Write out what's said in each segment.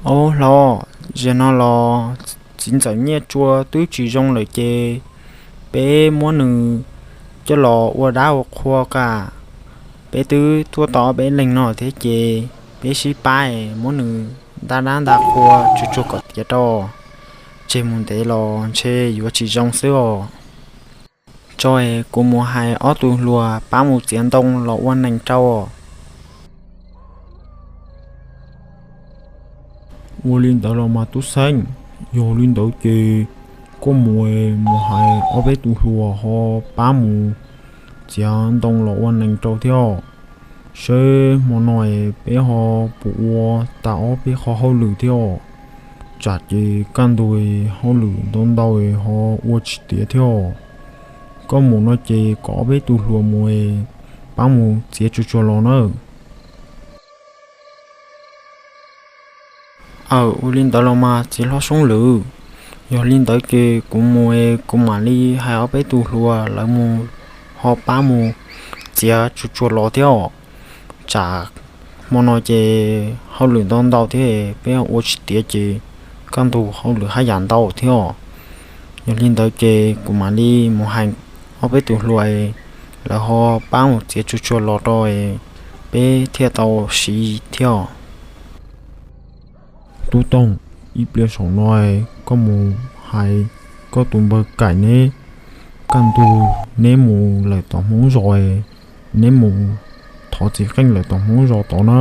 Ob hlob, zaum no los txiv ntxawm Nyiaj Tsua twb tsis zoo lawm ces peb muab nws coj los ua dab ua qhua kam. Peb twb tuaj tau ob peb leeg no thiab ces peb sib pab es muab nws nta dab nta qhua tsuag tsuag kom tiav rau, tseg mus ntev los ntshe yuav tsis zoo xwb os. Tso es kuv mus hais ob tug hluas pab mus txiav ntoo los ua nees rau. Ua li ntawd los mas tub xeeb, yog li ntawd ces koj mus, mus hais ob peb tug hluas ho pab mus txiav ntoo los ua nees rau thiab. Seb hmo no peb ho puas ua tag ob peb qho hauj lwm thiab. Tsam ces kaj ntug hauj lwm ntau ntau ho ua tsis tiav thiab. Koj mus no ces kom ob peb tug hluas mus pab mus txiav tsuag tsuag los nawb. Aw, ua li ntawd los mas txiv hlob Soob Lwm, yog li ntawd ces kuv mus es kuv mam li hais ob peb tug hluas lawv mus ho pab mus txiav tsuag tsuag los thiab. Tsam hmo no ces hauj lwm ntau ntau thiab peb ua tsis tiav ces kaj ntug hauj lwm haj yam ntau thiab. Yog li ntawd ces kuv mam li mus hais ob peb tug hluas lawv ho pab mus txiav tsuag tsuag los rau peb thiaj tau siv thiab. Tub Toog, ib pliag saum no koj mus hais koj tus npawg Kaim neb, kaj ntug neb mus lawm tom Hmoob zos, neb mus thov txiv qeej lawm tom Hmoob zos tod na.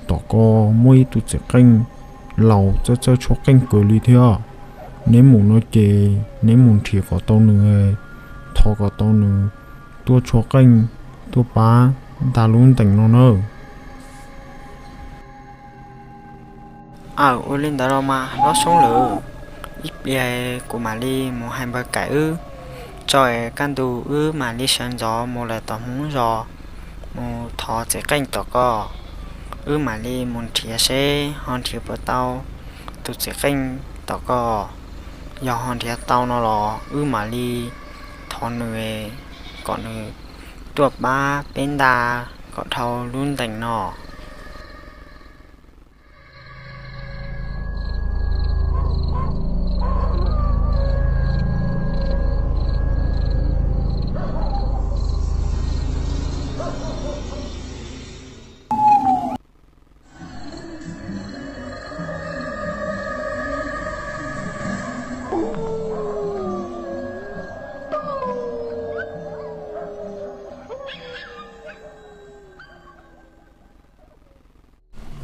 Tom ko muaj ib tug txiv qeej laus txawj txawj tshuab qeej kawg li thiab. Neb mus no ces neb mus nrhiav kom tau nws, thov kom tau nws tuaj tshuab qeej, tuaj pab nta lub ntees no nawb. Aw, ua li ntawd los mas hlob Soob Lwm, ib pliag kuv mam li mus hais npawg Kaim wb, tso es kaj ntug wb mam li sawv ntxov mus lawm tom Hmoob zos, mus thov txiv qeej tom ko. Wb mam li mus nrhiav seb ho nrhiav puas tau tus txiv qeej tom ko. Yog ho nrhiav tau no los wb mam li thov nws kom nws tuaj pab peb nta kom dhau lub ntees no.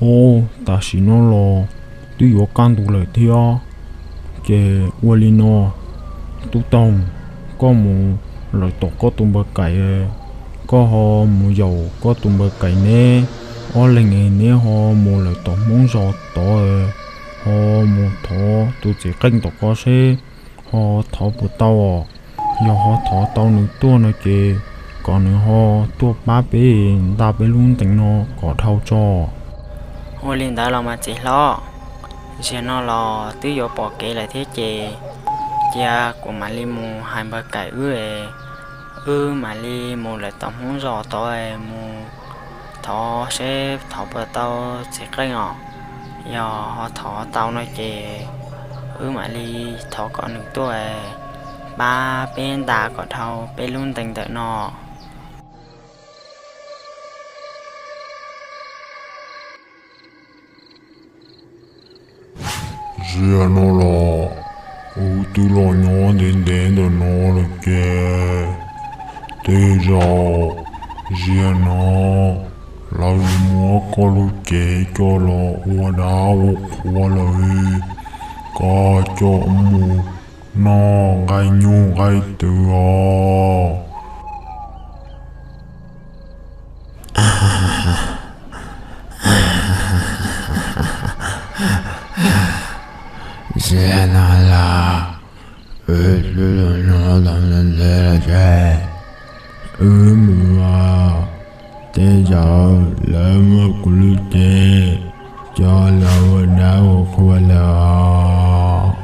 Au, tam sim no los twb yuav kaj ntug lawm thiab. Ces ua li no, Tub Toog, koj mus lawm tom koj tus npawg Kaim, koj ho mus yaum koj tus npawg Kaim neb, ob leeg neb ho mus lawm tom Hmoob zos tod, ho mus thov tus txiv qeej tom ko seb ho thov puas tau. Yog ho thov tau nws tuaj no ces kom nws ho tuaj pab peb nta peb lub ntees no kom dhau tso. Ua li ntawd los mas txiv hlob, zaum no los twb yuav pom kev lawm thiab ces cia kuv mam li mus hais npawg Kaim wb, wb mam li mus lawm tom Hmoob zos tod mus thov seb thov puas tau txiv qeej os. Yog ho thov tau no ces wb mam li thov kom nws tuaj pab peb nta kom dhau peb lub ntees ntawm no. Ziag no los wb twb los nyob ntev ntev ntawm no lawm ces tej zaum ziag no lawv muab koj lub cev coj los ua dab ua qhua lawm, koj coj mus noj nqaij nyuj nqaij twm os. Ziag no los wb twb los nyob tau ntev ntev lawm ces wb mus os. Tej zaum lawv muab kuv lub cev coj los ua dab ua qhua lawm os.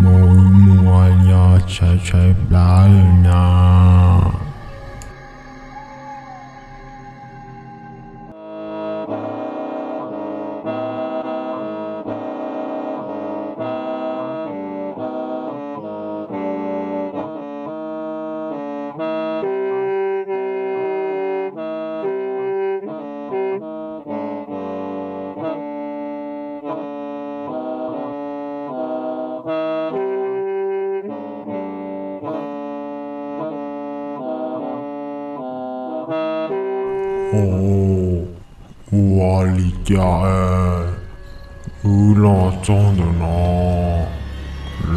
Mus mus yog tshaib tshaib plab lawm na. Li cas wb los txog ntawm no,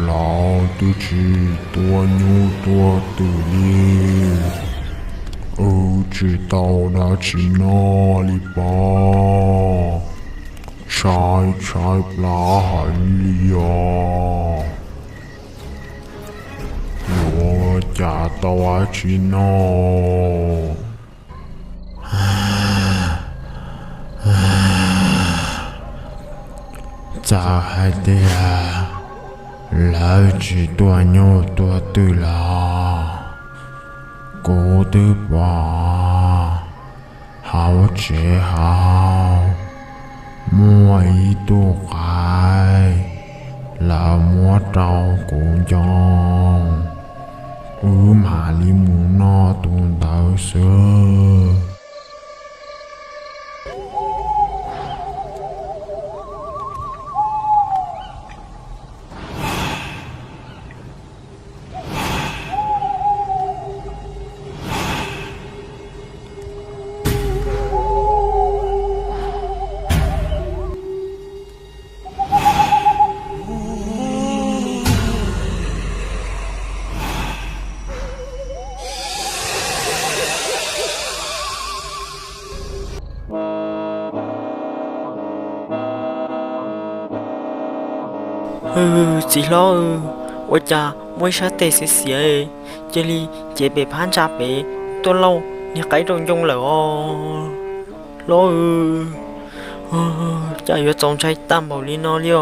lawv twb tsis tua nyuj tua twm li, wb tsis tau dab tsi noj li pob. Tshaib tshaib plab heev li os. Yuav cas tau dab tsi noj? Txawm hais tias lawv tsis tua nyuj tua twm los kuv twb pom hauv tsev hauv muaj ib tug qaib, lawv muab rau kuv ncoo, wb mam li mus noj tus ntawd xwb. Txiv hlob, ua cas muaj ib sab tes xiav xiav, cia li cev pem phab ntsa pem tuaj lauj niag qaib rau ncoo lawm os hlob. Cas yuav txaus ntshai tag npaum li no li os?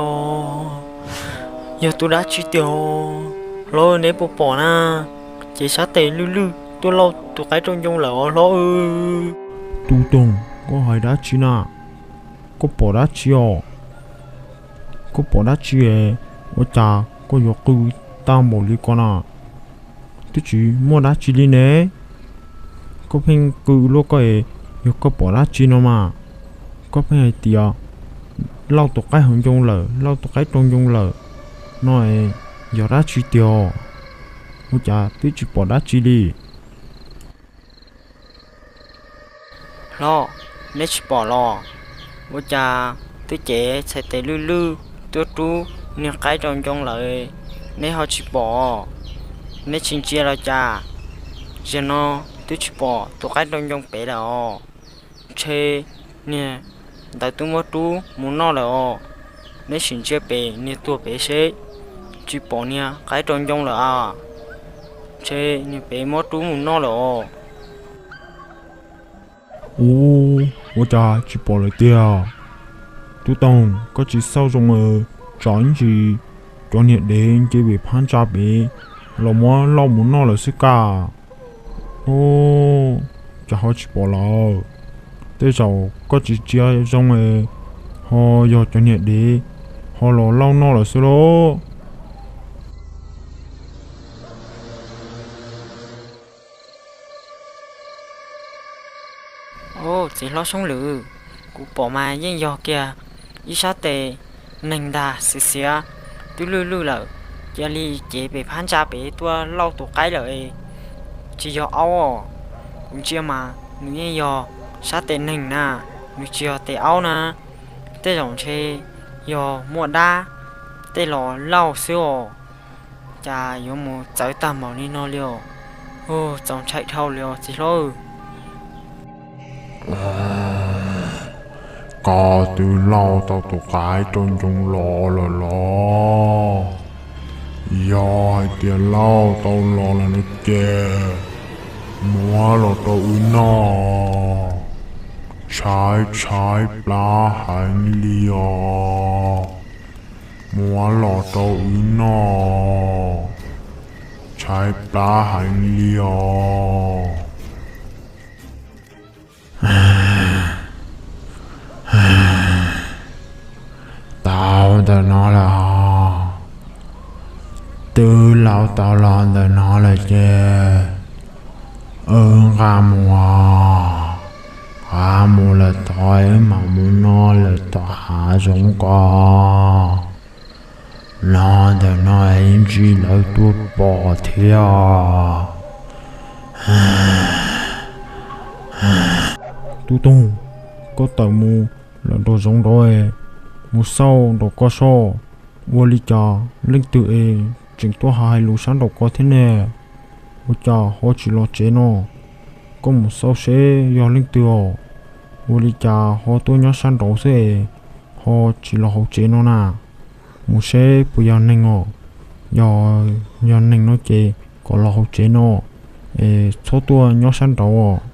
Yog tus dab tsi tiag hlob, neb puas pom na? Ces sab tes lwj lwj tuaj lauj tus qaib rau ncoo lawm os hlob. Tub Toog, koj hais dab tsi na? Koj pom dab tsi os? Koj pom dab tsi es ua cas koj yuav qw tag npaum li ko na? Twb tsis muaj dab tsi li ne. Koj pheej qw luaj koj es, yog koj pom dab tsi no mas, koj pheej hais tias lauj tus qaib hauv ncoo lawm, lauj tus qaib rau ncoo lawm no es yog dab tsi tiag? Ua cas twb tsis pom dab tsi li? Hlob, neb tsis pom los? Ua cas twb cev txhais tes lwj lwj tuaj rub niag qaib rau ncoo lawm, neb ho tsis pom? Neb tsis ntsia los cas? Zaum no twb tsis pom tus qaib rau ncoo pem lawm os. Ntshe niag ntawd twb muab rub mus noj lawm os. Neb sim ntsia pem niag tuag pem seb tsis pom niag qaib rau ncoo lawm a. Ntshe niag pem muab rub mus noj lawm os. Ub, ua cas tsis pom lawm tiag? Tub Toog, koj tsis xauj zoo, tsam ib ntsis cov niag dev nce pem phab ntsa pem los muab lauj mus noj lawm xwb kaj. Ub, cas ho tsis pom lawm? Tej zaum koj tsis ntsia zoo, ho yog cov niag dev ho los lauj noj lawm xwb lauj. Ub, txiv hlob Soob Lwm, kuv pom mas yeej yog kiag ib sab tes neeg ntag, xiav xiav twb lwj lwj lawm, cia li cev pem phab ntsa pem tuaj lauj tus qaib lawm. Tsis yog aub os, kuv ntsia mas nws yeej yog sab tes neeg na, nws tsis yog tes aub na. Tej zaum ntshe yog muaj dab tej los lauj xwb os. Cas yuav mus txawv tag npaum li no li os? Ub, txaus ntshai dhau li os txiv hlob. Koj twb lauj tau tus qaib rau ncoo los lawm los? Yog hais tias lauj tau los lawm no ces muab los rau wb noj. Tshaib tshaib plab heev li os. Muab los rau wb noj. Tshaib plab heev li os. Tau ntawm no lawm os. Twb lauj tau los ntawm no lawm ces wb nqa mus, nqa mus lawm tod wb mam mus noj lawm tom hav zoov ko. No ntawm no ib ntsis lawv tuaj pom thiab. Tub Toog, koj tawm mus lawm nraum zoov nraud, mus xauj nraum ko soj, ua li cas leej twg es tseem tuaj hais lus sab nraum ko thiab ne? Ua cas ho tsis los tsev no? Koj mus xauj seb yog leej twg os. Ua li cas ho tuaj nyob sab nraud xwb es ho tsis los hauv tsev no na? Mus seb puas yog neeg os. Yog, yog neeg no ces kom los hauv tsev no es txhob tuaj nyob sab nraud.